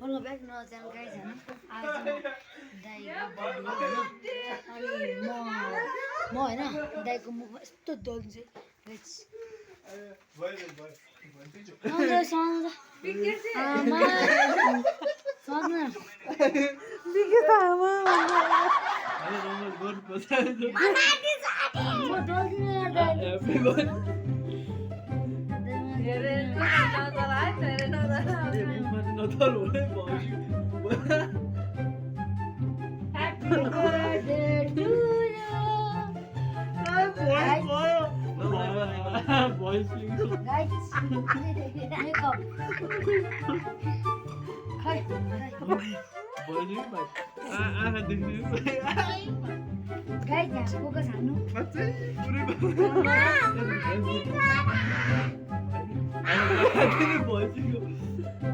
Welcome back to our channel guys हैन आज दाइको birthday हो हैन अनि म हैन दाइको मुखमा यस्तो दल्छ गाइस आमा सोच्न बिके आमा अरे रोमल बोल पता है म दल्दिन दाइ हैप्पी बर्थडे अरे नथल हो रे बाबु Happy birthday to you Boys guys make up Hi boys guys यहाँ फोकस हान्नु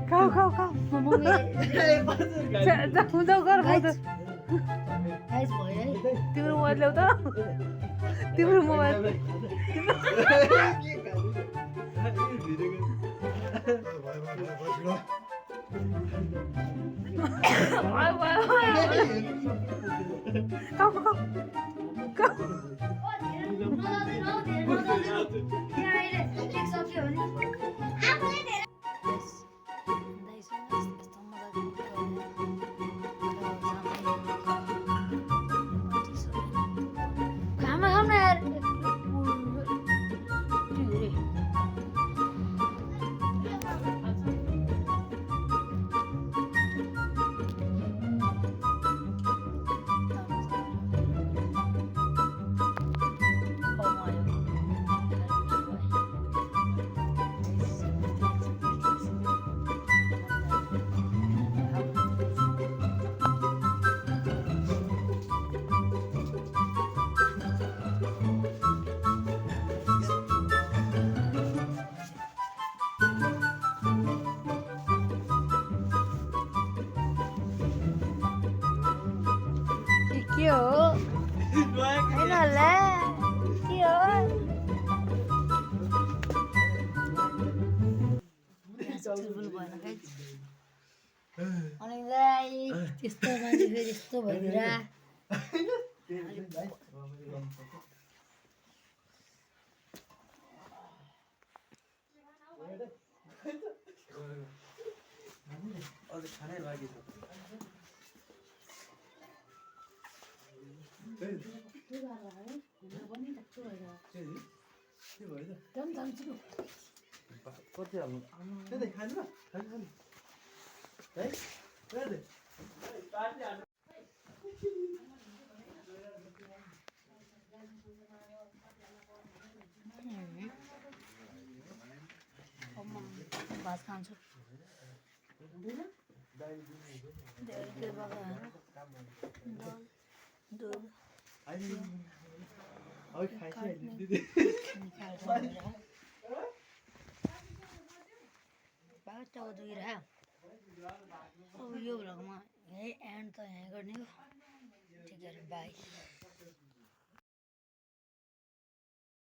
खाऊ मम्मी हुँदो गर गाइस भयो है तिम्रो मोबाइल ल्याउ त तिम्रो मोबाइल के हो हैन होला के हो चुलबुल भएन गाइस अनि दाइ त्यस्तो मान्छे फेरि यस्तो भइदिरा अझ खानै बाँकी छ कति हाल्नु खानु खानु है भात खान्छु अब यो भ्लगमा यही एन्ड त यहाँ गर्ने हो ठिक बाई